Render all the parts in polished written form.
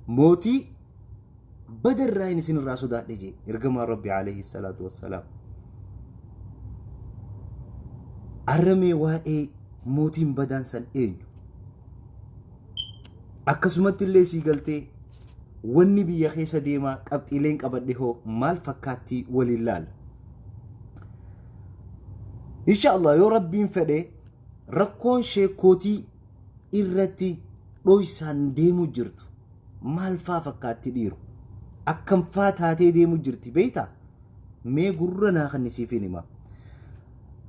Mootii badarraa hin isinirraa sodaadhe jee ergamaan Rabbi alayhi salaatu wassalaam. Arramee waa'ee mootiin badaan san eenyu? Akkasumatti illee sii galtee wanni biyya keessa deemaa qabxiileen qabadhe hoo maal fakkaattii waliin laalla. Insha Allah yoo Rabbiin fedhe rakkoon sheekootii irratti dhoysaan deemu jirtu maal faa fakkaatti dhiiru? Akkam faa taatee deemu jirti beektaa? Mee gurra naa kan siifin hima.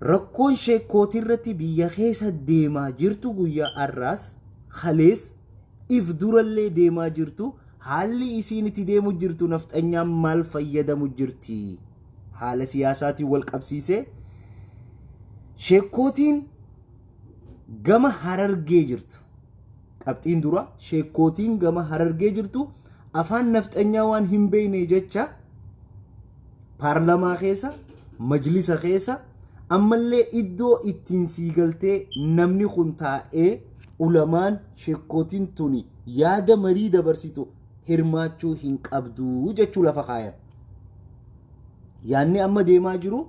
Rakkoon sheekootii irratti biyya keessa deemaa jirtu guyyaa har'aas kalees if durallee deemaa jirtu haalli isiin itti deemu jirtu nafxanyaan maal fayyadamu jirti? Haala siyaasaatiin wal qabsiisee sheekootiin gama Harargee jirtu. Qabxiin dura sheekootiin gama Harargee jirtu afaan nafxanyaa waan hin beekne jecha paarlamaa keessa, majlisa keessa, ammallee iddoo ittiin sii galtee namni kun taa'ee ulamaan sheekootiin tuni yaada marii dabarsitu hirmaachuu hin qabdu jechuu lafa kaayan. Yaadni amma deemaa jiru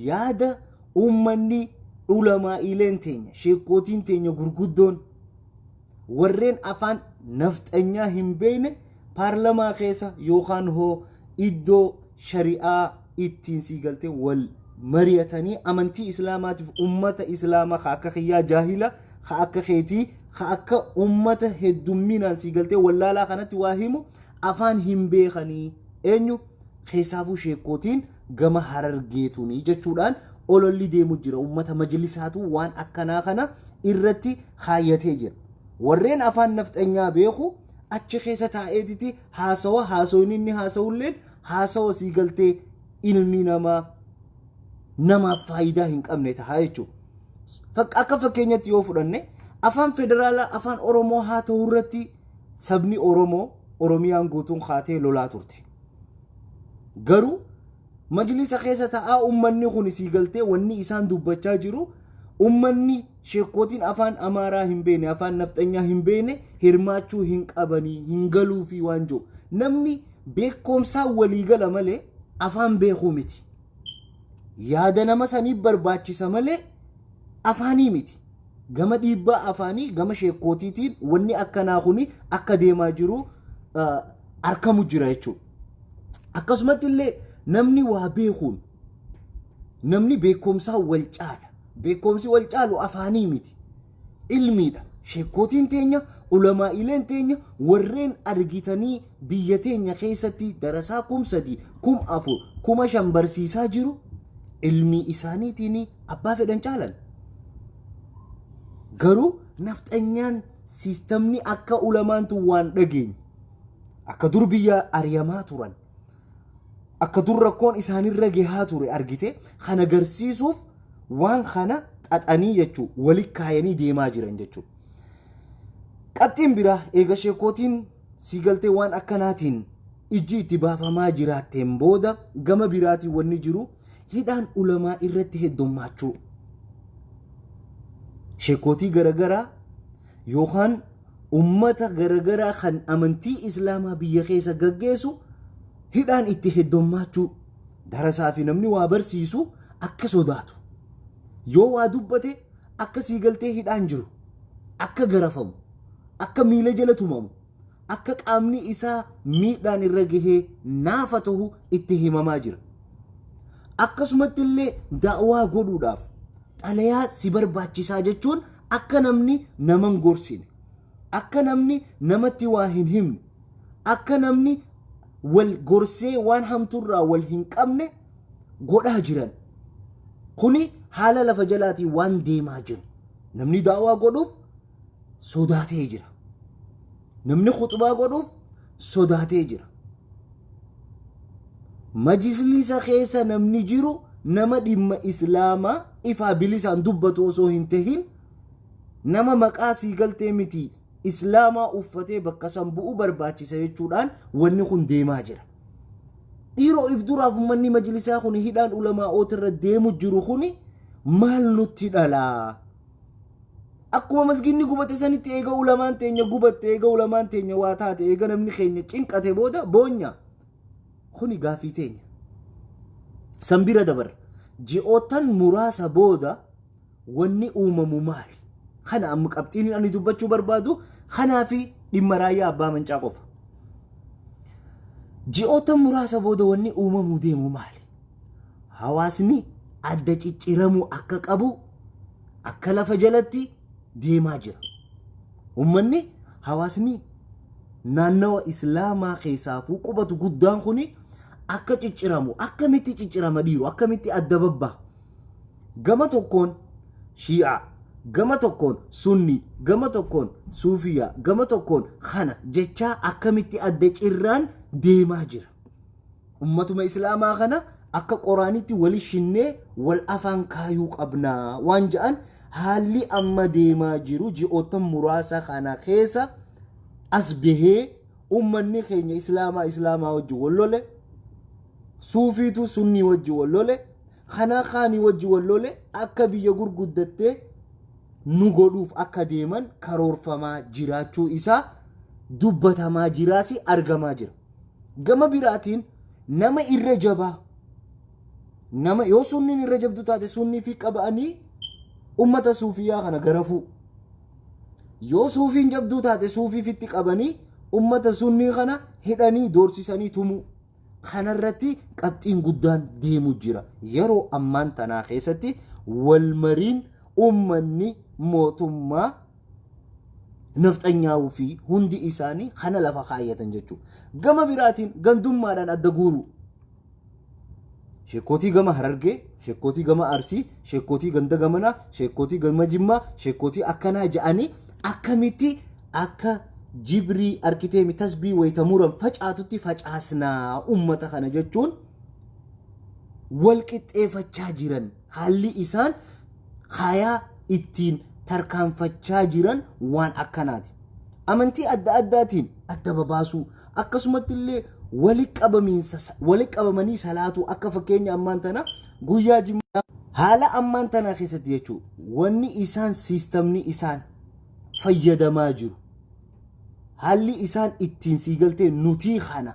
yaada uummanni ulamaa'ileen teenya sheekootiin teenya gurguddoon warreen afaan nafxanyaa hin beekne paarlamaa keessa yookaan hoo iddoo shari'aa ittiin sii galtee wal mari'atanii amantii islaamaatiif ummata islaamaa ka akka kiyyaa jaahila ka akka keetii ka akka ummata heddumminaan sii galtee wallaalaa kanatti waa himu afaan hin beekanii eenyu keessaafuu sheekootiin gama Harargeetunii jechuudhaan ololli deemu jira. Ummata majlisaatu waan akkanaa kana irratti kaayyatee jira. Warreen afaan nafxanyaa beeku achi keessa taa'eetiti haasawa haasawni inni haasawulleen haasawa sii galtee ilmi namaa namaaf faayidaa hin qabne ta'a jechuudha. Akka fakkeenyatti yoo fudhanne afaan federaalaa afaan Oromoo haa ta'u irratti sabni Oromoo Oromiyaan guutuun kaatee lolaa turte. Garuu majlisa keessa taa'aa uummanni kun sii galtee wanni isaan dubbachaa jiru uummanni sheekootiin afaan Amaaraa hin beekne afaan nafxanyaa hin beekne hirmaachuu hin qabanii hin galuu fi waan jiru. Namni beekumsaa walii gala malee afaan beekuu miti. Yaada nama sanii barbaachisa malee afaanii miti. Gama dhiibbaa afaanii gama sheekootiitiin wanni akkanaa kuni akka deemaa jiru argamu jira jechuudha. Akkasumatti illee namni waa beekuun namni beekumsaa wal caala. Beekumsi wal caalu afaanii miti. Ilmiidha. Sheekootiin teenya, ulamaa'ileen teenya warreen argitanii biyya teenya keessatti darasaa 3,000, 4,000, 5,000 barsiisaa jiru ilmii isaaniitiin abbaa fedhan caalan. Garuu nafxanyaan siistamni akka ulamaantu waan dhageenye akka dur biyya ariyamaa turan akka dur rakkoon isaanirra gahaa ture argite kan agarsiisuuf waan kana xaxanii jechuu wali kaayanii deemaa jiran jechuu. Qabxiin biraa eega sheekootiin sii galtee waan akkanaatiin ijji itti baafamaa jiraatteen booda gama biraatiin wanni jiru hidhaan ulamaa irratti heddummaachuu. Sheekootii garagaraa yookaan ummata garagaraa kan amantii islaamaa biyya keessa gaggeessu hidhaan itti heddummaachuu darasaa fi namni waa barsiisu akka sodaatu yoo waa dubbate akka sii galtee hidhaan jiru akka garafamu akka miila jala tumamu akka qaamni isaa miidhaan irra gahee naafa ta'u itti himamaa jira. Akkasumatti illee da'waa godhuudhaaf xalayaa si barbaachisaa jechuun akka namni nama hin gorsine akka namni namatti waa hin himne akka namni wal gorsee waan hamturraa wal hin qabne godhaa jiran. Kuni haala lafa jalaatiin waan deemaa jiru. Namni da'waa godhuuf sodaatee jira. Namni khuxbaa godhuuf sodaatee jira. Majlisa keessa namni jiru nama dhimma islaamaa ifaa bilisaan dubbatu osoo hin tahin nama maqaa sii galtee miti islaamaa uffatee bakka san bu'uu barbaachisa jechuudhaan wanni kun deemaa jira. Dhiiroo if duraaf uummanni majlisaa kun hidhaan ulamaa'oota irra deemu jiru kun maal nutti dhalaa? Akkuma masgiinni gubate sanitti eega ulamaan teenya gubatte, eega ulamaan teenya waa taate, eega namni keenya cinqate booda boonya. Kuni gaafii teenya. San bira dabarra. Ji'ootan muraasa booda wanni uumamu maali? Kana amma qabxiin ani dubbachuu barbaadu kanaa fi dhimma Raayyaa Abbaa Mancaa qofa. Ji'oota muraasa booda wanni uumamuu deemu maali? Hawaasni adda cicciramuu akka qabu akka lafa jalatti deemaa jira. Uummanni, hawaasni naannawa Islaamaa keessaafuu qubatu guddaan kuni akka cicciramu, akkamitti ciccirama dhiiru, akkamitti adda babbaa? Gama tokkoon Shii'aa, gama tokkoon Sunnii, gama tokkoon Suufiyaa, gama tokkoon kana jechaa akkamitti adda cirraan deemaa jira. Ummatuma Islaamaa kana akka qoraanitti wali shinnee wal afaan kaayuu qabnaa waan ja'an, haalli amma deemaa jiru ji'oota muraasa kana keessa as bahee ummanni keenya Islaamaa Islaamaa wajji wal lole, Suufiitu Sunnii wajji wal lole, kanaa kaanii wajji wal lole, akka biyya gurguddattee nu godhuuf akka deeman karoorfamaa jiraachuu isaa dubbatamaa jiraasi argamaa jira. Gama biraatiin nama irra jabaa, nama yoo sunniin irra jabdu taate sunnii fi qaba'anii ummata suufiyaa kana garafuu, yoo suufiin jabduu taate suufii fitti qabanii ummata sunnii kana hidhanii doorsisanii tumuu. Kanarratti qabxiin guddaan deemu jira. Yeroo ammaan tanaa keessatti walmariin ummanni mootummaa nafxanyaa'uu fi hundi isaanii kana lafa kaayyatan jechuudha. Gama biraatiin gandummaadhaan adda guuru. Sheekootii gama Harargee, sheekootii gama Arsii, sheekootii ganda gamanaa, sheekootii gama Jimmaa, sheekootii akkanaa ja'anii akkamitti akka jibrii arkiteemi tasbii wayita muran facaatutti facaasnaa ummata kana jechuun wal qixxeeffachaa jiran, haalli isaan kayaa ittiin tarkaanfachaa jiran waan akkanaati. Amantii adda addaatiin adda babaasuu, akkasumatti illee wali qabamanii salaatuu, akka fakkeenya ammaan tana guyyaa Jimmaa haala ammaan tanaa keessatti jechuudha. Wanni isaan siistamni isaan fayyadamaa jiru, haalli isaan ittiin siigaltee nutii kana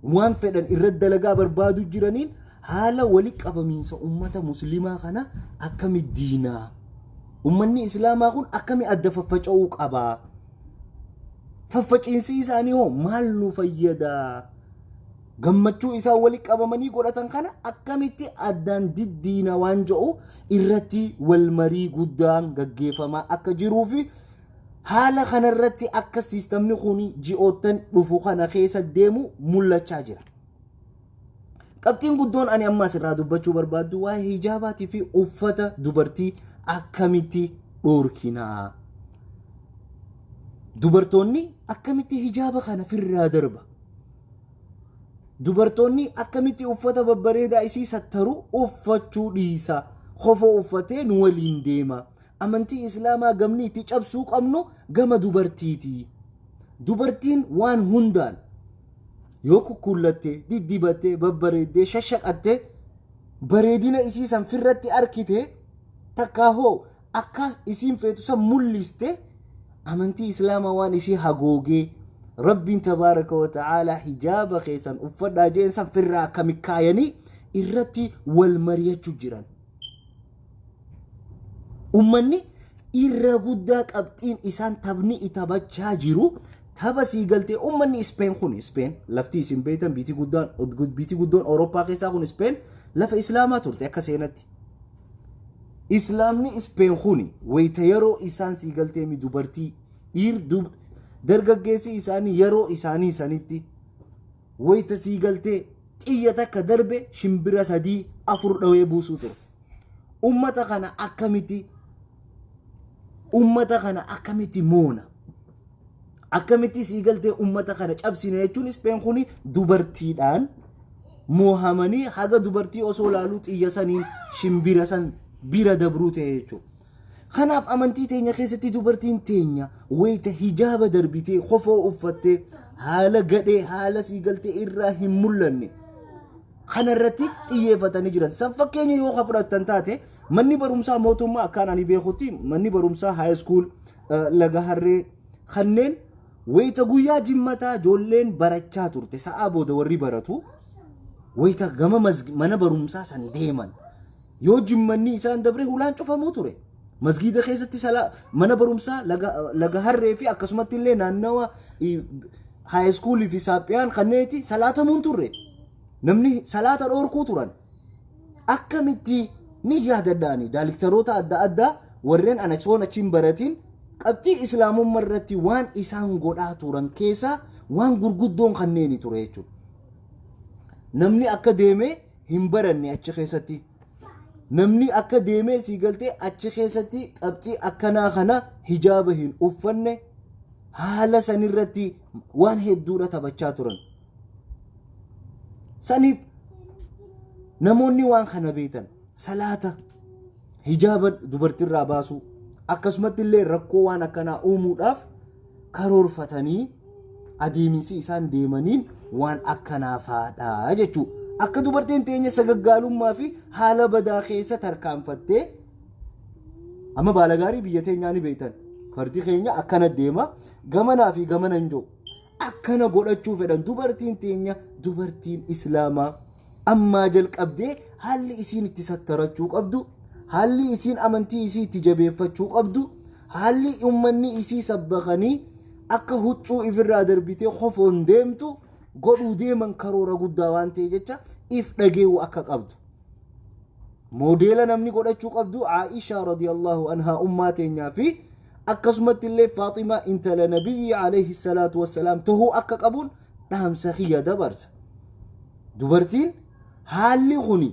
waan fedhan irratti dalagaa barbaadu jiraniin, haala wali qabamiinsa ummata Muslimaa kana akkami diinaa, ummanni Islaamaa kun akkami adda faffaca'uu qabaa, faffaciinsi isaanii hoo maal nu fayyadaa, gammachuu isaan wali qabamanii godhatan kana akkamitti addaan diddiina waan jedhu irratti wal marii guddaan gaggeeffamaa akka jiruu fi haala kanarratti akka siistamni kun ji'oottan dhufu kana keessa deemu mul'achaa jira. Qabxiin guddoon ani amma asirraa dubbachuu barbaaddu waa'ee hijaabaatii fi uffata dubartii akkamitti dhoorkinaa. Dubartoonni akkamitti hijaaba kana firraa darba? Dubartoonni akkamitti uffata babbareedaa isii sattaru uffachuu dhiisa? Kofoo uffatee nu waliin deema. Amantii Islaamaa gamni itti cabsuu qabnu gama dubartiiti. Dubartiin waan hundaan yoo kukkuullattee, diddibattee, babbareeddee, shashaqattee bareedina isii san firratti arkite, takkaa hoo akka isiin feetu san mul'iste, amantii Islaamaa waan isii hagoogee Rabbiin tabaaraka wa ta'aalaa hijaaba keessan uffadhaa jeen san firraa akkami kaayanii irratti wal mari'achuu jiran. Ummanni irra guddaa qabxiin isaan taphni taphachaa jiru tapha sii galtee ummanni Ispeen kun, Ispeen lafti isin beektan, biitii guddaan, biitii guddoon Awurooppaa keessaa kun, Ispeen lafa Islaamaa turte akka seenatti. Islaamni Ispeen kun wayita yeroo isaan sii galteemi dubartii dhiir dargaggeessi isaanii yeroo isaanii sanitti wayita sii galtee xiyya takka darbe shimbira sadii afur dhawee buusuu ture. Ummata kana akkamitti, ummata kana akkamitti moona? Akkamitti sii galtee ummata kana cabsina jechuun Ispeen kun dubartiidhaan moohamanii haga dubartii osoo laaluu xiyya saniin shimbira san bira dabruu ta'e jechuudha. Kanaaf amantii teenya keessatti dubartiin teenya wayita hijaaba darbitee kofoo uffattee haala gadhee haala sii galtee irraa hin mul'anne Kana irratti xiyyeeffatanii jiran. San fakkeenya yoo ka fudhattan taate, manni barumsaa mootummaa, akkaan ani beekutti, manni barumsaa high school Laga Harree kanneen wayita guyyaa jimmataa ijoolleen barachaa turte, sa'aa booda warri baratu wayita gama mana barumsaa san deeman, yoo jimmanni isaan dabre hulaan cufamuu ture. Masgiida keessatti mana barumsaa Laga Harree fi akkasumatti illee naannawa high schoolii fi saaphiyaan kanneeti salaatamuun turre. Namni salaata dhoorkuu turan. Akkamitti ni yaadadhaani daaliktaroota adda addaa warreen ana soon achiin baratiin qabxii islaamummaa irratti waan isaan godhaa turan keessaa waan gurguddoon kanneeni ture jechuudha. Namni akka deemee hin baranne achi keessatti. Namni akka deemee sii galtee achi keessatti qabxii akkanaa kana hijaaba hin uffanne, haala sanirratti waan hedduudha taphachaa turan. Saniif namoonni waan kana beekan salaata hijaaba dubartiirraa baasuu, akkasumatti illee rakkoo waan akkanaa uumuudhaaf karoorfatanii adeeminsi isaan deemaniin waan akkanaa faadhaa jechuudha. Akka dubartiin teenya sagaggaalummaa fi haala badaa keessa tarkaanfattee, amma baala gaarii biyya teenyaa ni beektan. Fardi keenya akkana deema, gamanaa fi gamana hin jiru. Akkana godhachuu fedhan. Dubartiin teenya, dubartiin islaamaa, ammaa jalqabdee haalli isiin itti sattarachuu qabdu, haalli isiin amantii isii itti jabeeffachuu qabdu, haalli ummanni isii sabbakanii akka huccuu ifirraa darbitee kofoon deemtu godhuu deeman karoora guddaa waan ta'e jecha if dhageewu akka qabdu. Moodeela namni godhachuu qabdu Aishaa radiyallahu anhaa, ummaa teenyaa, fi akkasumatti illee Faaximaa intala nabiyyi alayhi salaatu wassalaam tahuu akka qabuun dhaamsa kiyya dabarsa. Dubartiin haalli kuni,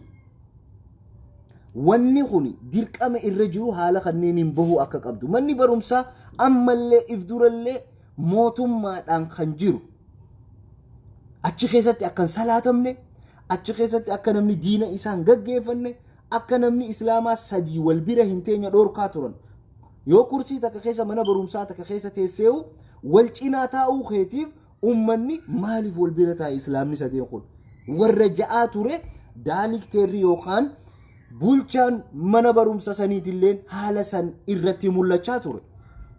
wanni kuni dirqama irra jiru, haala kanneeniin bahuu akka qabdu. Manni barumsaa ammallee if durallee mootummaadhaan kan jiru achi keessatti akka hin salaatamne, achi keessatti akka namni diina isaan gaggeeffanne, akka namni islaamaa sadii wal bira hin teenya dhoorkaa turan. Yoo kursii takka keessa, mana barumsaa takka keessa teesseewu wal cinaa taa'uu keetiif, ummanni maaliif wal bira taa'e islaamni sadeen kun warra ja'aa ture. Daalikteerri yookaan bulchaan mana barumsa saniitilleen haala san irratti mul'achaa ture.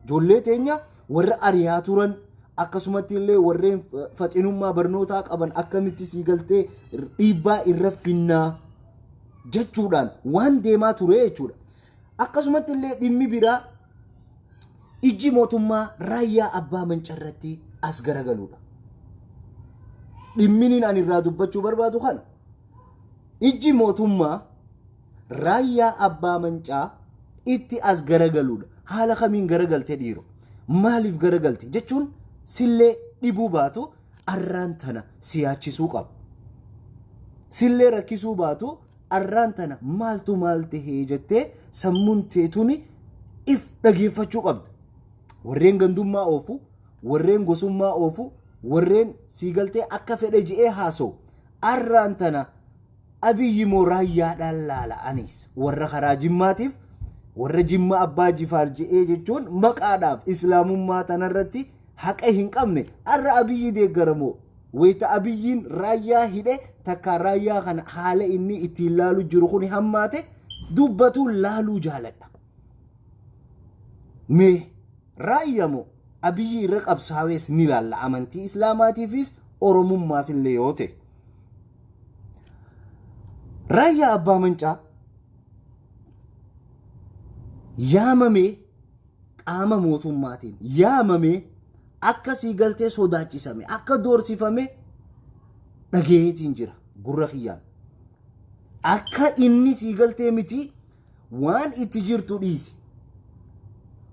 Ijoollee teenya warra ari'aa turan, akkasumatti illee warreen faxinummaa barnootaa qaban akkamitti sii galtee dhiibbaa irra finnaa jechuudhaan waan deemaa ture jechuudha. Akkasumatti illee dhimmi biraa ijji mootummaa Raayyaa Abbaa Mancarratti as garagaluudha. Dhimminiin ani irraa dubbachuu barbaadu kana. Ijji mootummaa Raayyaa Abbaa Mancaa itti as garagaluudha. Haala kamiin garagalte dhiiro? Maaliif garagalte jechuun sillee dhibuu baatu, arraan tana siyaachisuu qaba. Sillee rakkisuu baatu, arraan tana maaltu maal tahee jettee sammuun teetuni if dhageeffachuu qabda. Warreen gandummaa oofu, warreen gosummaa oofu, warreen siigaltee akka fedhe je'ee haasa'u. Arraan tana Abiyyi moo Raayyaadhaan laala? Anis warra karaa Jimmaatiif, warra Jimma Abbaa Jifaar je'ee jechuun maqaadhaaf islaamummaa tanarratti haqa hin qabne arra Abiyyi deeggaramoo, wayita Abiyyiin Raayyaa hidhe takkaa Raayyaa kana haala inni ittiin laalu jiru kun hammaate dubbatuun laaluu jaaladha. Mee Raayyaa moo Abiyyi irra qabsaa'ees ni laalla, amantii islaamaatiifis oromummaaf illee yoo ta'e. Raayyaa Abbaa Mancaa yaamamee, qaama mootummaatiin yaamamee, akka sii galtee sodaachisame, akka doorsifame dhageetiin jira gurra kiyyaan. Akka inni sii galtee miti, waan itti jirtu dhiisi.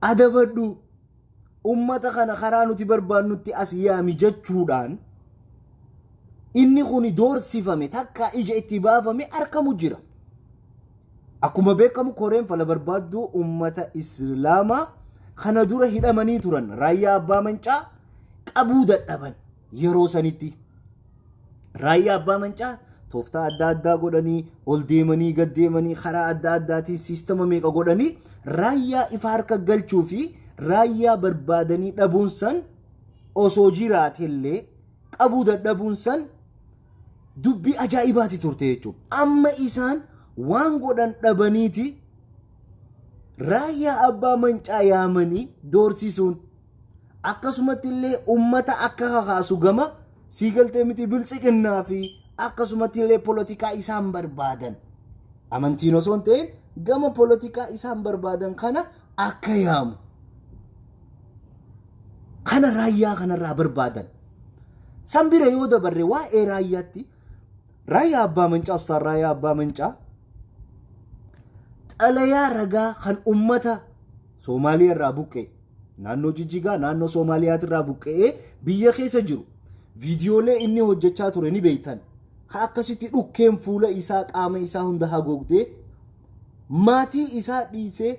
Adabadhu, ummata kana karaa nuti barbaannutti as yaami jechuudhaan inni kun doorsifame, takka ija itti baafame argamu jira. Akkuma beekamu koreen fala barbaadduu ummata islaamaa kana dura hidhamanii turan Raayyaa Abbaa Mancaa qabuu dadhaban yeroo sanitti. Raayyaa Abbaa Mancaa tooftaa adda addaa godhanii, ol deemanii gad deemanii, karaa adda addaatiin siistama meeqa godhanii Raayyaa ifa harka galchuu fi Raayyaa barbaadanii dhabuun san osoo jiraatellee, qabuu dadhabuun san Dubbii ajaa'ibaati turte jechuudha. Amma isaan waan godhan dhabaniiti Raayyaa Abbaa Mancaa yaamanii doorsisuun, akkasumatti illee ummata akka kakaasu gama siigaltee miti biltsiqinnaa fi akkasumatti illee polotikaa isaan barbaadan, amantiin osoo hin ta'in gama polotikaa isaan barbaadan kana akka yaamu kana raayyaa kanarraa barbaadan. San bira yoo dabarre, waa'ee raayyaatti, Raayyaa Abbaa Mancaa, Ustaan Raayyaa Abbaa Mancaa xalayaa ragaa kan ummata Soomaaliyaa irraa buqqee, naannoo Jijjigaa, naannoo Soomaaliyaatirraa buqqe'ee biyya keessa jiru, viidiyoolee inni hojjechaa ture ni beektan. Ka akkasitti dhukkeen fuula isaa, qaama isaa hunda haguugdee, maatii isaa dhiisee,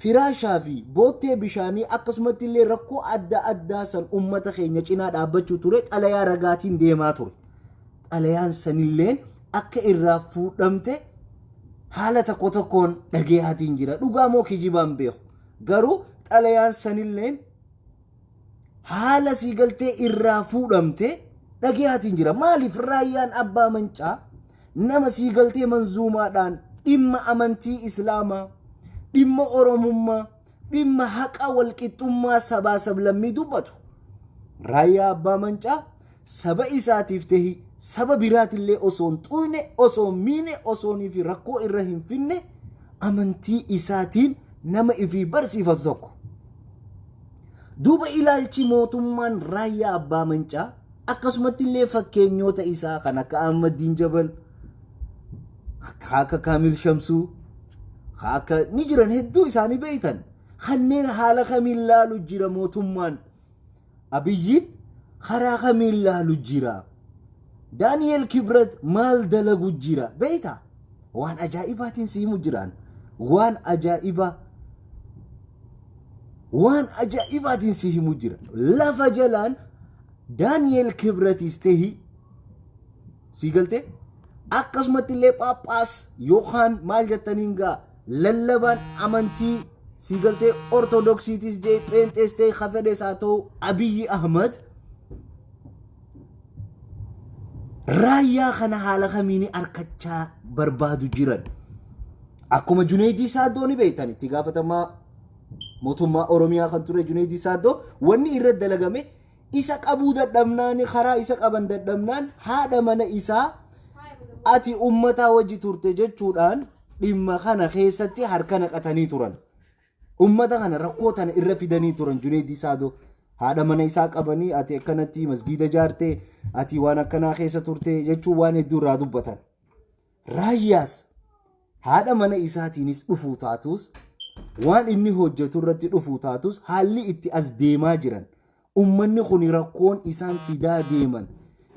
firaashaa fi boottee bishaanii, akkasumatti illee rakkoo adda addaa san ummata keenya cinaa dhaabbachuu ture, xalayaa ragaatiin deemaa ture. Xalayaan sanilleen akka irraa fuudhamte haala tokko tokkoon dhagayaatiin jira. Dhugaa moo kijibaan beeku. Garuu xalayaan sanilleen haala sii galtee irraa fuudhamte dhagayaatiin jira. Maaliif Raayyaan Abbaa Mancaa nama sii galtee manzuumaadhaan dhimma amantii Islaamaa, dhimma Oromummaa, dhimma haqa walqixxummaa sabaa sablammii dubbatu. Raayyaa Abbaa Mancaa saba isaatiif tahi saba biraatillee osoo hin xuyne, osoo hin miine, osoo fi rakkoo irra hin finne, amantii isaatiin nama ifii barsiifatu tokko. Duuba ilaalchi mootummaan Raayyaa Abbaa Mancaa, akkasumatti illee fakkeenyoota isaa kan akka Ahmadiin Jabal, akka Kaamil Shamsuu, akka ni jiran hedduu isaanii beeytan. Kanneen haala kamiin laalu jira mootummaan? Abiyyiin karaa kamiin laalu jira? Daani'el Kibrat maal dalagu jira? Beeyta? Waan ajaa'ibaatiin si himu jiraan. Waan ajaa'ibaa. Waan ajaa'ibaatiin si himu jira. Lafa jalaan Daani'el Kibratis tahi si galtee, akkasumatti illee Phaaphaas yookaan maal jettaniin gaa lallabaan amantii si galtee Ortodoksiitis jee, Pheenxees ta'e, hafedhes haa ta'u, Abiyyi Ahmad raayyaa kana haala kamiin harkachaa barbaadu jiran. Akkuma Juneedii Saaddoo ni beektan, itti gaafatamaa mootummaa Oromiyaa kan ture Juneedii Saaddoo, wanni irra dalagame isa qabuu dadhabnaan, karaa isa qaban dadhabnaan, haadha mana isaa ati ummataa wajji turte jechuudhaan dhimma kana keessatti harka naqatanii turan. Ummata kana rakkoo tana irra fidanii turan Juneedii Saadoo. Haadha mana isaa qabanii, ati akkanatti masgiida jaarte, ati waan akkanaa keessa turte jechuun waan hedduu irraa dubbatan. Raayyaas haadha mana isaatiinis dhufuu taatus, waan inni hojjetu irratti dhufuu taatus, haalli itti as deemaa jiran, ummanni kun rakkoon isaan fidaa deeman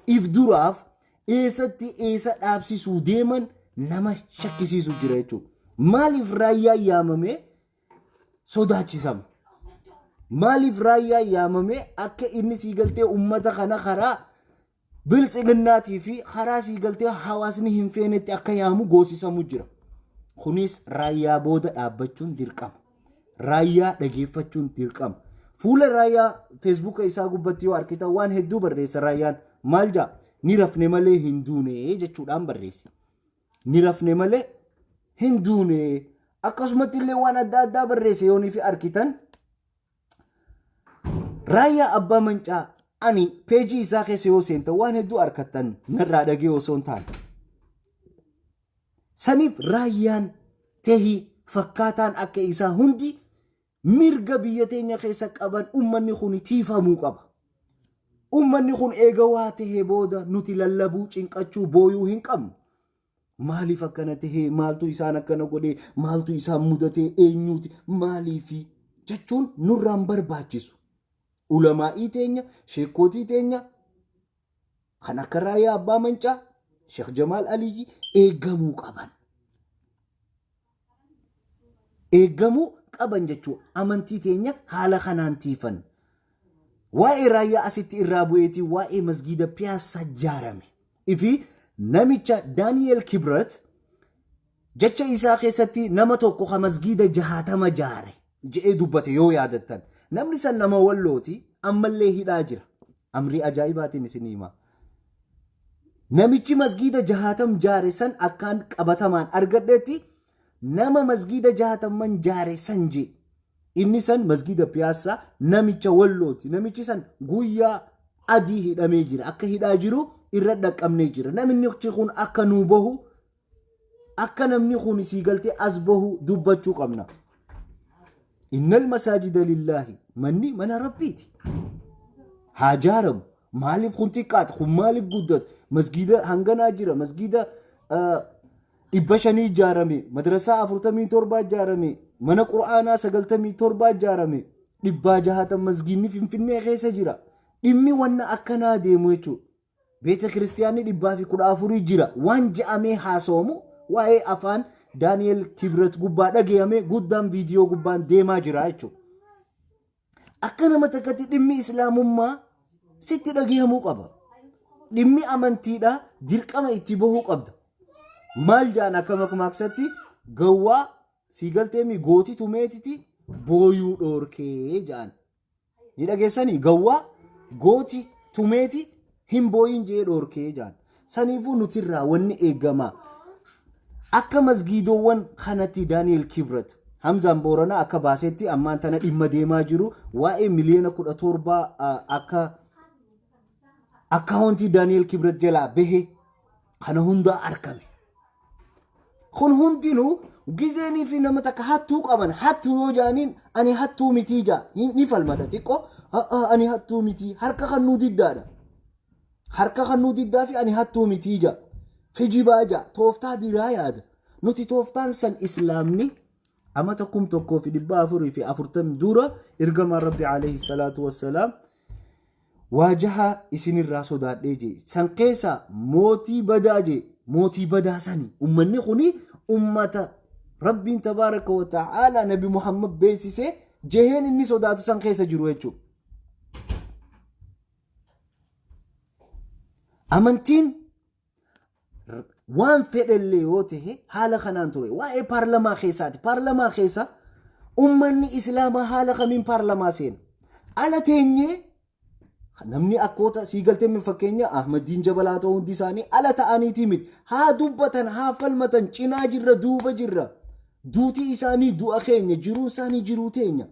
if duraaf eessatti eessa dhaabsisuu deeman nama shakkisiisu jira jechuudha. Maaliif raayyaan yaamamee sodaachisama? Maaliif raayyaan yaamamee akka inni sii galtee ummata kana karaa biltsiginnaatii fi karaa sii galtee hawaasni hin feenetti akka yaamu goosisamu jira? Kunis raayyaa booda dhaabbachuun dirqama. Raayyaa dhageeffachuun dirqama. Fuula raayyaa Feesbuuka isaa gubbatti yoo argitan waan hedduu barreessa raayyaan. Maal jaa? Ni rafne malee hin duune jechuudhaan barreesse. Ni rafne malee hin duune. Akkasumatti illee waan adda addaa barreesse yoonii fi argitan. Raayyaa Abbaa Mancaa ani peejii isaa keessa yoo seentan waan hedduu argattan, narraa dhagee osoo hin taane. Saniif raayyaan tehii fakkaataan akka isaa hundi mirga biyya teenya keessa qaban ummanni kun tiifamuu qaba. Ummanni kun eega waa tahee booda nuti lallabuu, cinqachuu, booyuu hin qabnu. Maaliif akkana tahee, maaltu isaan akkana godhee, maaltu isaan mudatee, eenyuuti, maaliifi jechuun nurraan barbaachisu. Ulamaa'ii teenya, sheekootii teenya kan akka Raayyaa Abbaa Mancaa, Sheekh Jamaal Aliyyi eegamuu qaban. Eegamuu qaban jechuudha. Amantii teenya haala kanaan tiifan. Waa'ee raayyaa asitti irraa bu'eetii waa'ee masgiida Piyaassaa ijaarame. Ifi namicha Daani'el Kibrat jecha isaa keessatti nama tokko ka masgiida 60 jaare je'ee dubbate yoo yaadattan. Namni san nama Wallooti, ammallee hidhaa jira. Amrii ajaa'ibaatiin isin hima. Namichi masgiida 60 jaare san akkaan qabatamaan argadhetti nama masgiida 60 jaare san jee. Inni san masgiida Piyaassaa namicha Wallooti. Namichi san guyyaa adii hidhamee jira. Akka hidhaa jiru irra dhaqqabnee jira. Namni kun akka nuu bahu, akka namni kun sii galtee as bahu dubbachuu qabna. Innal masaajida lillaahi, manni mana Rabbiiti. Haa jaaramu. Maaliif kun xiqqaata? Kun maaliif guddata? Masgiida hanganaa jira. Masgiida 500 ijaarame. Madrasaa 47 ijaarame. Mana qura'aanaa 97 ijaarame. 660 masgiidni Finfinnee keessa jira. Dhimmi wanna akkanaa deemu jechuudha. Beeta kiristiyaanni 114 jira. Waan je'amee haasawamu waa'ee afaan Daani'el Kibret gubbaa dhagayame guddaan viidiyoo gubbaan deemaa jira jechuudha. Akka nama takkatti dhimmi islaamummaa sitti dhagayamuu qaba. Dhimmi amantiidhaa dirqama itti bahuu qabda. Maal jaan akka makmaaksatti gawwaa sii galteemi gooti tumeetiti booyuu dhoorkee jaan. Ni dhageessanii gawwaa gooti tumeeti hin booyin jee dhoorkee jaan. Saniifuu nutirraa wanni eegamaa. Akka masgiidowwan kanatti Daani'el Kibret Hamzaan Booranaa akka baasetti ammaan tana dhimma deemaa jiru waa'ee miliyoona 17 akka akkaawuntii Daani'el Kibret jalaa bahe kana hundaa argame. Kun hundinuu gizeenii fi nama takka hattuu qaban hattuu yoo jaaniin ani hattuu mitii jaa ni falmata xiqqoo ani hattuu mitii harka kan nuu diddaadha. Harka kan nuu diddaa fi ani hattuu mitii jaa. Kijibaa jaa tooftaa biraa yaada. Nuti tooftaan san islaamni amata 1440 dura ergamaan Rabbi alayhi salaatu wassalaam waajaha isinirraa sodaadhee jee. San keessa mootii badaa jee mootii badaa sani. Ummanni kuni ummata Rabbiin tabaaraka wa ta'aala Nabi Muhammad beeksisee jeheen inni sodaatu san keessa jiru jechuudha. Amantiin waan fedhellee yoo ta'e haala kanaan ture. Waa'ee paarlamaa keessaati. Paarlamaa keessa ummanni islaamaa haala kamiin paarlamaa seena? Ala teenyee namni akkoota sii galtee fakkeenya Ahmadiin Jabalaa ta'uu hundi isaanii ala ta'aniitii miti. Haa dubbatan, haa falmatan, cinaa jirra, duuba jirra. Duutii isaanii du'a keenya, jiruun isaanii jiruu teenya.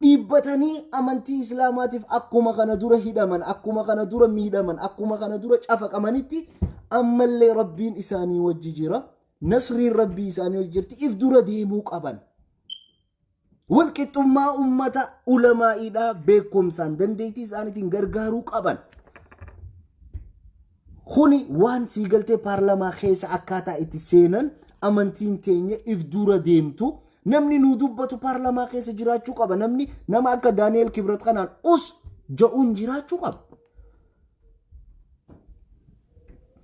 Dhiibbatanii amantii islaamaatiif akkuma kana dura hidhaman, akkuma kana dura miidhaman, akkuma kana dura cafaqamanitti ammallee Rabbiin isaanii wajji jira. Nasriin Rabbii isaanii wajji jirti. If dura deemuu qaban. Walqixxummaa ummata ulamaa'iidhaa beekumsaan dandeettii isaaniitiin gargaaruu qaban. Kuni waan sii galtee paarlamaa keessa akkaataa itti seenan amantiin teenya if dura deemtu. Namni nuu dubbatu paarlamaa keessa jiraachuu qaba. Namni nama akka Daani'el Kibret kanaan us ja'uun jiraachuu qaba.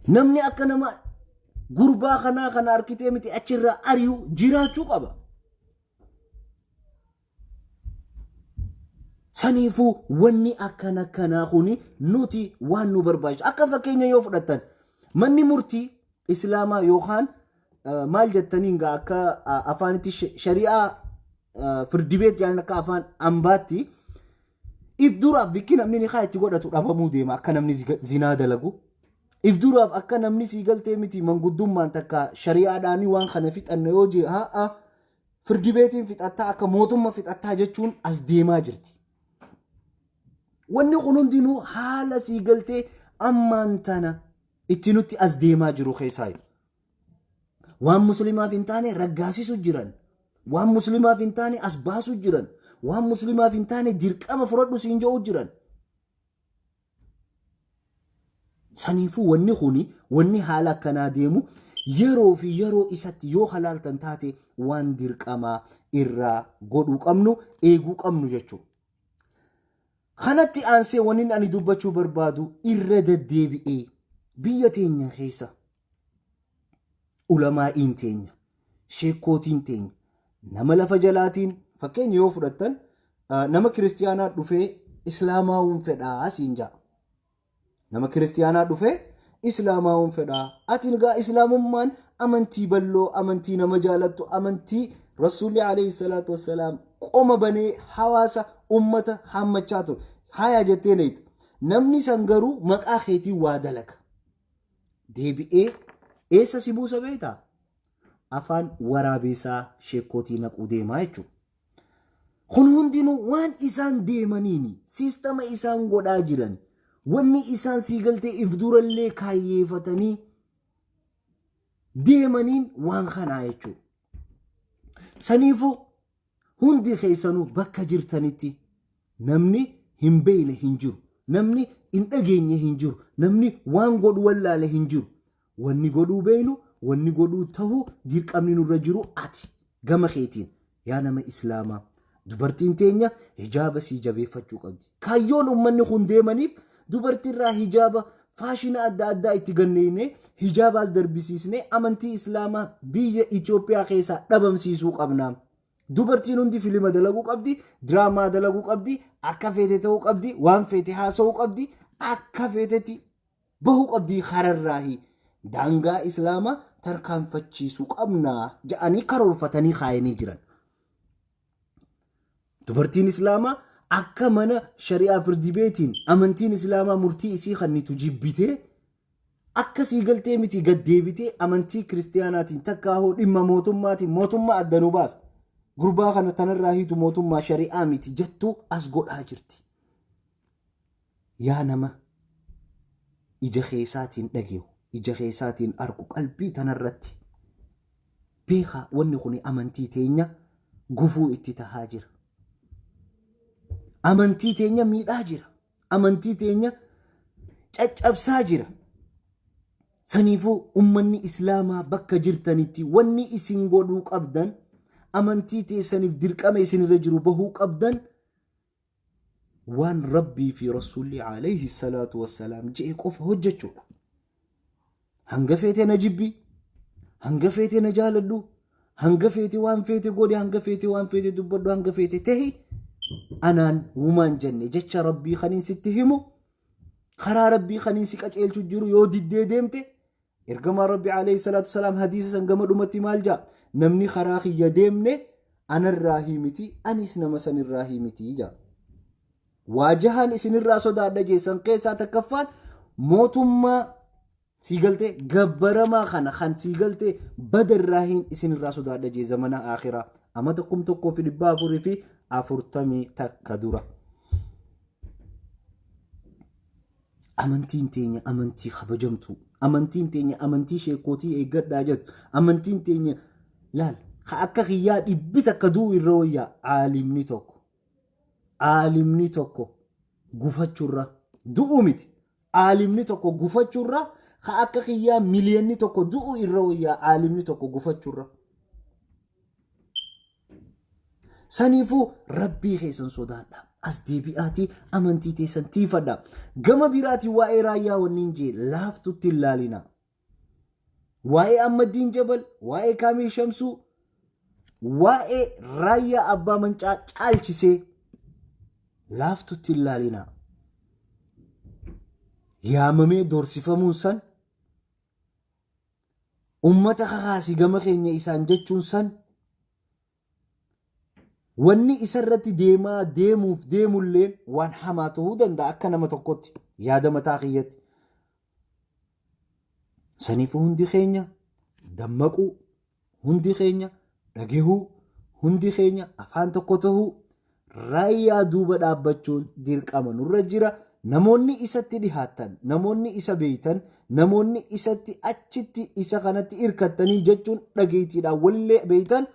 Namni akka nama gurbaa kanaa kana arkitee miti achirraa ari'u jiraachuu qaba. Saniifuu wanni akkana kanaa kuni nuti waan nu barbaachisu. Akka fakkeenya yoo fudhattan manni murtii islaamaa yookaan maal jettaniin gaa akka afaanitti shari'aa firdibeet jedhan akka afaan ambaatti if duraaf bikki namni nikaa itti godhatu dhabamuu deema akka namni zinaa dalagu. If duraaf akka namni sii galtee miti manguddummaan takka shari'aadhaanii waan kana fixanna yoo jee haa firdibeetiin fixattaa akka mootummaa fixattaa jechuun as deemaa jirti. Wanni kun hundinuu haala sii galtee ammaan tana itti nutti as deemaa jiru keessaa. Waan musliimaaf hin taane raggaasisu jiran. Waan musliimaaf hin taane as baasu jiran. Waan musliimaaf hin taane dirqama fudhadhu siin jedhu jiran. Saniifuu wanni kuni wanni haala akkanaa deemu yeroo fi yeroo isatti yoo halaaltan taate waan dirqamaa irraa godhuu qabnu eeguu qabnu jechuudha. Kanatti aansee wanni ani dubbachuu barbaadu irra deddeebi'ee biyya teenya keessa ulamaa'iin teenya, sheekkootiin teenya, nama lafa jalaatiin fakkeenya yoo fudhattan nama kiristiyaanaa dhufee islaamaawuun fedhaa siin ja'a. Nama kiristiyaanaa dhufee islaamaawuun fedhaa. Ati egaa islaamummaan amantii bal'oo, amantii nama jaalattu, amantii Rasuulli alayhi salaatu wassalaam qoma banee hawaasa ummata hammachaa ture. Haya jettee neeyta. Namni san garuu maqaa keetiin waa dalaga. Deebi'ee eessa si buusa beektaa? Afaan waraabeessaa sheekootii naquu deemaa jechuudha. Kun hundinuu waan isaan deemaniini, siistama isaan godhaa jiran, wanni isaan sii galtee if durallee kaayyeeffatanii deemaniin waan kanaa jechuudha. Saniifuu hundi keessanuu bakka jirtanitti namni hin beekne hin jiru. Namni hin dhageenye hin jiru. Namni waan godhu wallaale hin jiru. Wanni godhuu beeknu, wanni godhuu ta'uu dirqamni nurra jiru ati gama keetiin yaa nama Islaamaa. Dubartiin teenya hijaaba sii jabeeffachuu qabdi. Kaayyoon uummanni kun deemaniif dubartiirraa hijaaba faashina adda addaa itti ganneene, hijaabaas darbisiisnee, amantii Islaamaa biyya Itoophiyaa keessaa dhabamsiisuu qabna. Dubartiin hundi filima dalaguu qabdi, diraamaa dalaguu qabdi, akka feete ta'uu qabdi, waan feete haasa'uu qabdi, akka feetetti bahuu qabdi, hararraahi. Daangaa Islaamaa tarkaanfachiisuu qabna jedhanii karoorfatanii kaayanii jiran. Dubartiin Islaamaa akka mana shari'aa firdi beetiin amantiin Islaamaa murtii isii kannitu jibbitee, akka sii galtee miti gaddeebitee, amantii kiristiyaanaatiin takkaa hoo dhimma mootummaatiin mootummaa adda nu baasa. Gurbaa kana tanarraa hiitu mootummaa shari'aa miti jettuu as godhaa jirti. Yaa nama ija keessaatiin dhage'u, ija keessaatiin argu, qalbii tanarratti beekaa, wanni kun amantii teenya gufuu itti tahaa jira. Amantii teenya miidhaa jira. Amantii teenya caccabsaa jira. Saniifuu ummanni Islaamaa bakka jirtanitti wanni isin godhuu qabdan, amantii teessaniif dirqama isinirra jiru bahuu qabdan, waan Rabbii fi Rasuulli alayhi salaatu wassalaam je'e qofa hojjechuudha. Hanga feete na jibbi, hanga feete na jaaladhu, hanga feete waan feete godhi, hanga feete waan feete dubbadhu, hanga feete tahi, anaan wumaan jenne jecha Rabbii kaniin sitti himu, karaa Rabbii kaniin si qaceelchu jiru yoo diddee deemte, ergamaan Rabbi alayhi salaatu wassalaam hadiisa san gama dhumatti maal jaa? Namni karaa kiyya deemne anarraa himiti, anis nama sanirraa himiti jaa. Waajahaan isinirraa sodaadha jeessan keessaa takkaffaan mootummaa sii galtee gabbaramaa kana kan sii galtee badarraa hin isinirraa sodaadha jee zamana akhiraa amata 1441 dura. Amantiin teenya amantii kabajamtu. Amantiin teenya amantii sheekootii eeggadhaa jettu. Amantiin teenya laal ka akka kiyyaa 100 du'u irra wayyaa aalimni tokko. Aalimni tokko gufachuurra du'u miti. Aalimni tokko gufachuurra ka akka kiyyaa 1 miliyoonni du'u irra wayyaa aalimni tokko gufachuurra. Saniifuu Rabbii keessan sodaadha. As deebi'aatii amantii teessan tiifadha. Gama biraatii waa'ee raayyaa wanniin jee laaftutti hin laalina. Waa'ee Ahmadiin Jabal, waa'ee Kaamil Shamsuu, waa'ee raayyaa abbaa mancaa caalchisee laaftutti hin laalina. Yaamamee doorsifamuun san, ummata kakaasii gama keenya isaan jechuun san, wanni isarratti deemaa deemuuf deemullee waan hamaa ta'uu danda'a akka nama tokkotti yaada mataa kiyyatti. Saniifuu hundi keenya dammaquu, hundi keenya dhagahuu, hundi keenya afaan tokko ta'uu, raayyaa duuba dhaabbachuun dirqama nurra jira. Namoonni isatti dhihaattan, namoonni isa beeytan, namoonni isatti achitti isa kanatti hirkattanii jechuun dhageettiidhaan walillee beeytan,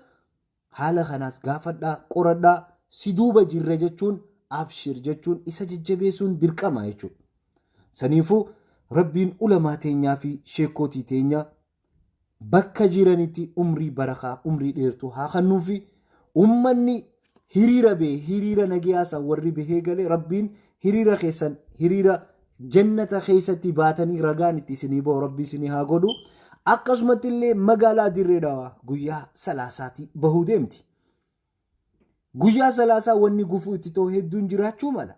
haala kanaas gaafadhaa, qoradhaa, si duuba jirra jechuun, abshir jechuun isa jajjabeessuun dirqama jechuudha. Saniifuu Rabbiin ulamaa teenyaa fi sheekootii teenya bakka jiranitti umrii barakaa, umrii dheertuu haa kennuufi. Ummanni hiriira bee, hiriira nagayaasan warri bahee galee, Rabbiin hiriira keessan hiriira jannata keessatti baatanii ragaan itti isinii bahu Rabbi isinii haa godhu. Akkasumatti illee magaalaa Dirree Dhawaa guyyaa salaasaatti bahuu deemti. Guyyaa salaasaa wanni gufuu itti ta'u hedduun jiraachuu mala.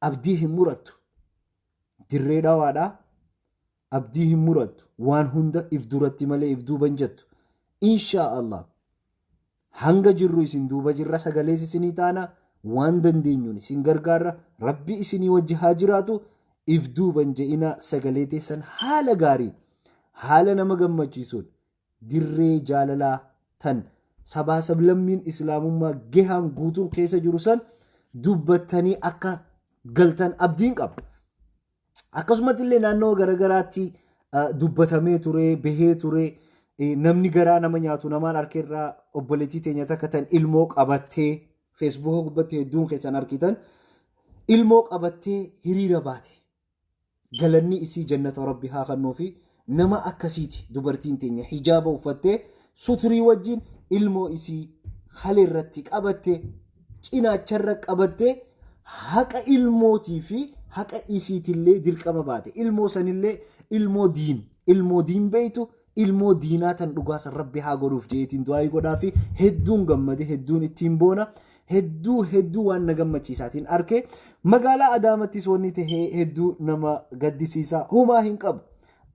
Abdii hin murattu. Dirree Dhawaadhaa abdii hin murattu. Waan hunda if duratti malee if duuban jettu. Inshaa Allah. Hanga jirru isin duuba jirra, sagalees isinii taana, waan dandeenyuun isin gargaarra. Rabbi isinii wajji haa jiraatu. If duuban je'ina, sagalee teessan haala gaarii. Haala nama gammachiisuun dirree jaalalaa tan sabaa sablammiin islaamummaa gehaan guutuun keessa jiru san dubbattanii akka galtan abdiin qaba. Akkasumatti illee naannoo garagaraatti dubbatamee ture, bahee ture, namni garaa nama nyaatu namaan harka obboleettii teenya takka tan ilmoo qabattee feesbuuka gubbatti hedduun keessan argitan ilmoo qabattee hiriira baate. Galanni isii jannata rabbi haa kennuu fi nama akkasiiti dubartiin teenya hijaaba uffattee suturii wajjin ilmoo isii haala irratti qabattee cinaacharra qabattee haqa ilmootii fi haqa isiitillee dirqama baate. Ilmoo sanillee ilmoo diin beeytu ilmoo diinaa tan dhugaasan rabbi haa godhuuf jeetiin du'aayii godhaa fi hedduun gammade, hedduun ittiin boona, hedduu hedduu waan na gammachiisaatiin arke. Magaalaa Adaamattis wanni tahee hedduu nama gaddisiisaa humaa hin qabu.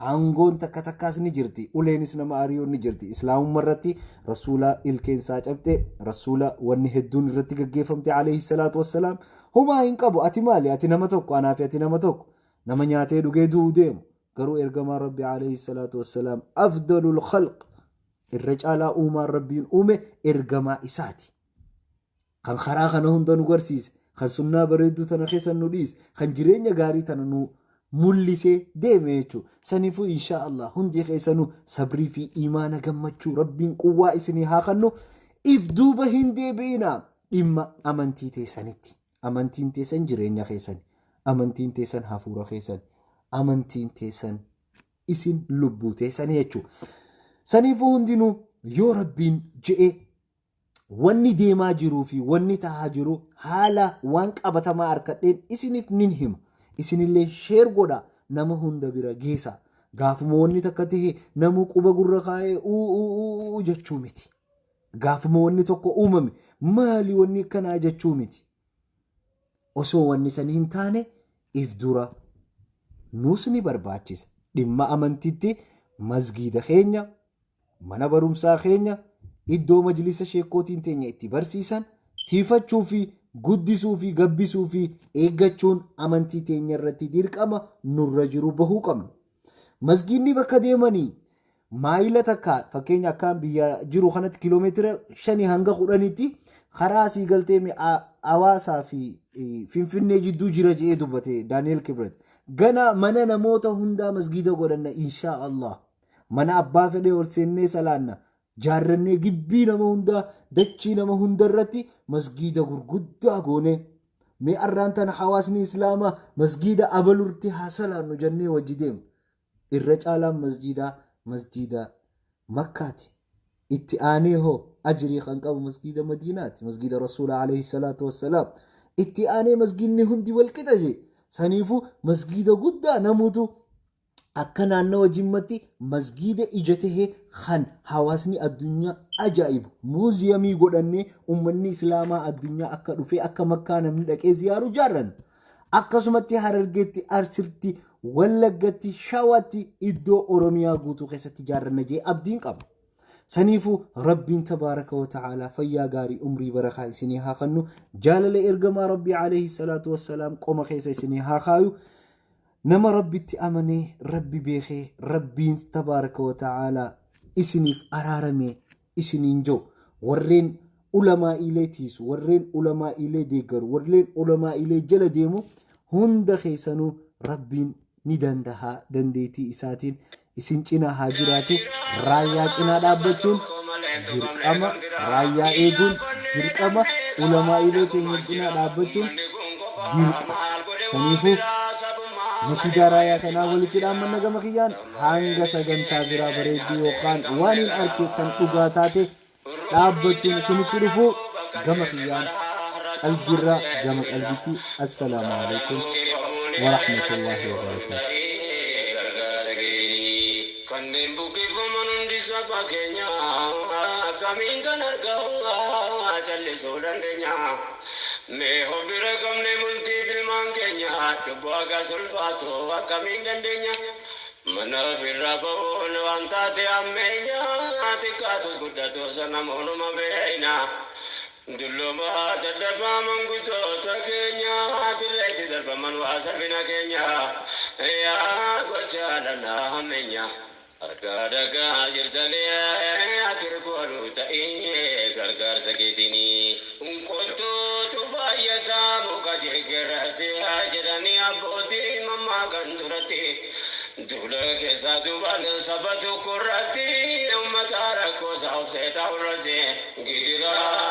Aangoon takka takkaas ni jirti, uleenis nama ari'uun ni jirti. Islaamummaa irratti rasuula ilkeensaa cabxe, rasuula wanni hedduun irratti gaggeeffamte alayhi salaatu wassalaam. Humaa hin qabu. Ati maali? Ati nama tokko, anaa fi ati nama tokko, nama nyaatee dhugee du'uu deemu. Garuu ergamaan rabbi alayhi salaatu wassalaam afdalul khalq, irra caalaa uumaan rabbiin uume ergamaa isaati. Kan karaa kana hunda nu garsiise, kan sunnaa bareedduu tana keessa nu dhiise, kan jireenya gaarii tana nu mul'isee deeme jechuudha. Saniifuu insha Allah hundi keessanuu sabrii fi imaana gammachuu rabbiin quwwaa isinii haa kennu. If duuba hin deebi'inaa dhimma amantii teessanitti. Amantiin teessan jireenya keessan, amantiin teessan hafuura keessan, amantiin teessan isin lubbuu teessan jechuudha. Saniifuu hundinuu yoo rabbiin je'e wanni deemaa jiruu fi wanni tahaa jiru haala waan qabatamaa harkadheen isiniif nin hima. Isinillee share godha, nama hunda bira geessa. Gaafuma wanni takka tahe namu quba gurra kaa'ee uu jechuu miti. Gaafuma wanni tokko uumame maali wanni akkanaa jechuu miti. Osoo wanni san hin taane if dura nuus ni barbaachisa. Dhimma amantiitti masgiida keenya, mana barumsaa keenya, iddoo majlisa sheekootiin teenya itti barsiisan tiifachuu fi guddisuu fi gabbisuu fi eeggachuun amantii teenya irratti dirqama nurra jiru bahuu qabna. Masgiidni bakka deemanii maayila takka, fakkeenya akkaan biyya jiru kanatti kiiloomeetira 5 hanga 10tti karaa asii galtee Hawaasaa fi Finfinnee jidduu jira jedhee dubbate Daani'el Kibret. Gana mana namoota hundaa masgiida godhanna insha Allah. Mana abbaa fedhee ol seennee salaanna. Jaarrannee gibbii nama hundaa, dachii nama hunda irratti masgiida gurguddaa goone. Mee arraan tana hawaasni islaamaa masgiida abalurti haa salaannu jennee wajji deemu. Irra caalaan masjiidaa masjiida Makkaati. Itti aanee hoo ajrii kan qabu masjiida Madiinaati. Masjiida Rasuula alayhi salaatu wassalaam. Itti aanee masjiidni hundi wal qixa jee. Saniifuu masjiida guddaa namuutu akka naannawa Jimmatti masjiida ija tahee kan hawaasni addunyaa ajaa'ibu muuziyamii godhannee uummanni islaamaa addunyaa akka dhufee akka Makkaa namni dhaqee ziyaaru jaarran. Akkasumatti Harargeetti, Arsitti, Wallaggatti, Shawaatti, iddoo Oromiyaa guutuu keessatti jaarranna jee abdiin qaba. Saniifuu Rabbiin tabaaraka wa ta'aalaa fayyaa gaarii umrii barakaa isinii haa kennu. Jaalala ergamaa Rabbii alayhi salaatu wassalaam qoma keessa isinii haa kaayu. Nama Rabbitti amanee Rabbi beekee Rabbiin tabaaraka wa ta'aalaa isiniif araarame isiniin jiru. Warreen ulamaa'iilee tiisu, warreen ulamaa'iilee deeggaru, warreen ulamaa'iilee jala deemu hunda keessanuu Rabbiin ni danda'a, dandeettii isaatiin isin cinaa haa jiraatu. Raayyaa cinaa dhaabbachuun dirqama, raayyaa eeguun dirqama, ulamaa'iilee teenya cinaa dhaabbachuun dirqa. Saniifuu nashiidaa raayyaa kanaa walitti dhaammanna gama kiyyaan hanga sagantaa biraa bareedduu yookaan waan hin arke tan dhugaa taate dhaabbattuun isinitti dhufu gama kiyyaan qalbirra gama qalbitti. Assalaamu alaikum warahmatullaahi wabarakaatu. Kanneen buqqifaman hundi saba keenya, akkamiin kan argamu callisuu dandeenya? Mee of bira qabne bultii filmaan keenya, cubbuu akka sulfaatu akkamiin dandeenya? Mana ofirraa ba'uun waan taate ammeenya, xiqqaatus guddatus namoonuma beeyna. Dulloomaa dadhabaa manguddoota keenya, dirreetti darbaman waa salphina keenya, yaa gocha dhanaa hammeenya. Harkaa dhagaa jirtanii ati godhu ta'ee gargaarsa keetinii. Qottuutu baay'ataa muka jirgirratti jedhanii abbootii mammaa kan duratti. Duula keessaa duubaan saba tokko irratti uummata rakkoo isaa obsee taa'u irratti gidiraa.